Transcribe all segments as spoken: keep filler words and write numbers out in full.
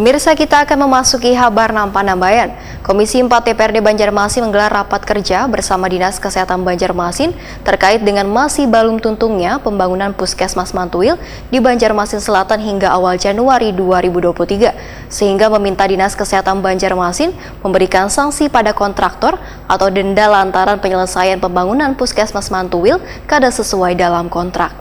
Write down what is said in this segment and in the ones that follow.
Pemirsa, kita akan memasuki habar nang panambayan. Komisi empat D P R D Banjarmasin menggelar rapat kerja bersama Dinas Kesehatan Banjarmasin terkait dengan masih balum tuntungnya pembangunan Puskesmas Mantuil di Banjarmasin Selatan hingga awal Januari dua ribu dua puluh tiga, sehingga meminta Dinas Kesehatan Banjarmasin memberikan sanksi pada kontraktor atau denda lantaran penyelesaian pembangunan Puskesmas Mantuil kada sesuai dalam kontrak.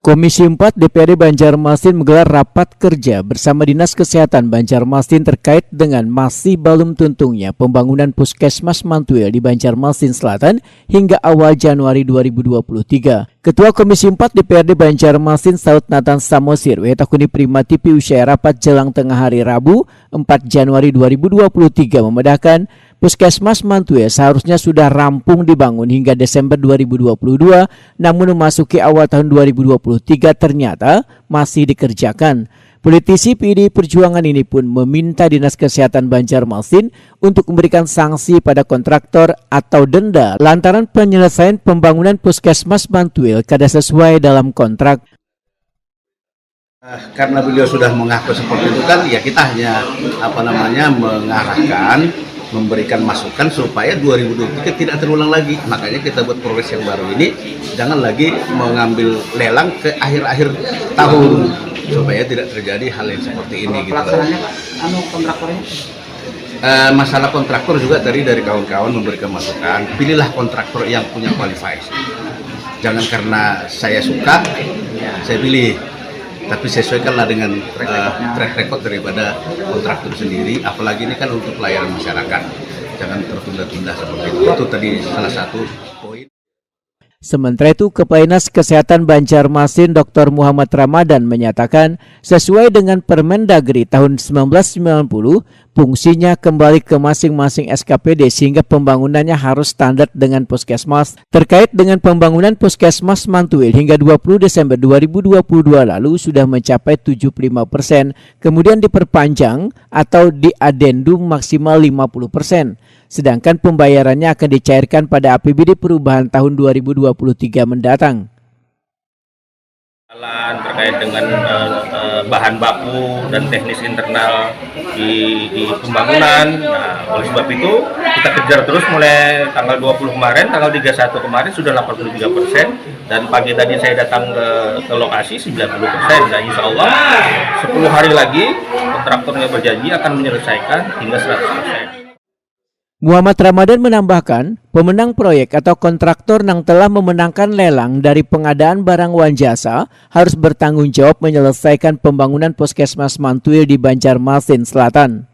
Komisi empat D P R D Banjarmasin menggelar rapat kerja bersama Dinas Kesehatan Banjarmasin terkait dengan masih balum tuntungnya pembangunan Puskesmas Mantuil di Banjarmasin Selatan hingga awal Januari dua ribu dua puluh tiga. Ketua Komisi empat D P R D Banjarmasin, Saud Nathan Samosir, W T Kuni Prima T V usai rapat jelang tengah hari Rabu, empat Januari dua ribu dua puluh tiga, memedahkan, Puskesmas Mantuil seharusnya sudah rampung dibangun hingga Desember dua ribu dua puluh dua, namun memasuki awal tahun dua ribu dua puluh tiga ternyata masih dikerjakan. Politisi P D I Perjuangan ini pun meminta Dinas Kesehatan Banjarmasin untuk memberikan sanksi pada kontraktor atau denda lantaran penyelesaian pembangunan Puskesmas Mantuil kada sesuai dalam kontrak. Karena beliau sudah mengaku seperti itu kan, ya kita hanya apa namanya mengarahkan, memberikan masukan supaya dua ribu dua puluh tiga tidak terulang lagi. Makanya kita buat progres yang baru ini, jangan lagi mengambil lelang ke akhir-akhir tahun supaya tidak terjadi hal yang seperti ini. Gitu. Pelaksanaannya, Pak, anu kontraktornya? Uh, masalah kontraktor juga tadi dari kawan-kawan memberikan masukan, pilihlah kontraktor yang punya qualified, jangan karena saya suka saya pilih, tapi sesuaikanlah dengan uh, track record daripada kontraktor sendiri, apalagi ini kan untuk pelayanan masyarakat, jangan tertunda-tunda seperti itu. Itu tadi salah satu poin. Sementara itu, Kepala Dinas Kesehatan Banjarmasin, Doktor Muhammad Ramadan, menyatakan, sesuai dengan Permendagri tahun sembilan belas sembilan puluh, fungsinya kembali ke masing-masing S K P D sehingga pembangunannya harus standar dengan puskesmas. Terkait dengan pembangunan puskesmas Mantuil hingga dua puluh Desember dua ribu dua puluh dua lalu sudah mencapai tujuh puluh lima persen, kemudian diperpanjang atau diadendum maksimal lima puluh persen. Sedangkan pembayarannya akan dicairkan pada A P B D perubahan tahun dua ribu dua puluh tiga mendatang. Jalan terkait dengan uh, uh, bahan baku dan teknis internal di, di pembangunan. Nah, oleh sebab itu kita kejar terus mulai tanggal dua puluh kemarin, tanggal tiga puluh satu kemarin sudah delapan puluh tiga persen dan pagi tadi saya datang ke, ke lokasi sembilan puluh persen. Dan insya Allah sepuluh hari lagi kontraktornya berjanji akan menyelesaikan hingga seratus persen. Muhammad Ramadan menambahkan, pemenang proyek atau kontraktor yang telah memenangkan lelang dari pengadaan barang wan jasa harus bertanggung jawab menyelesaikan pembangunan puskesmas Mantuil di Banjarmasin Selatan.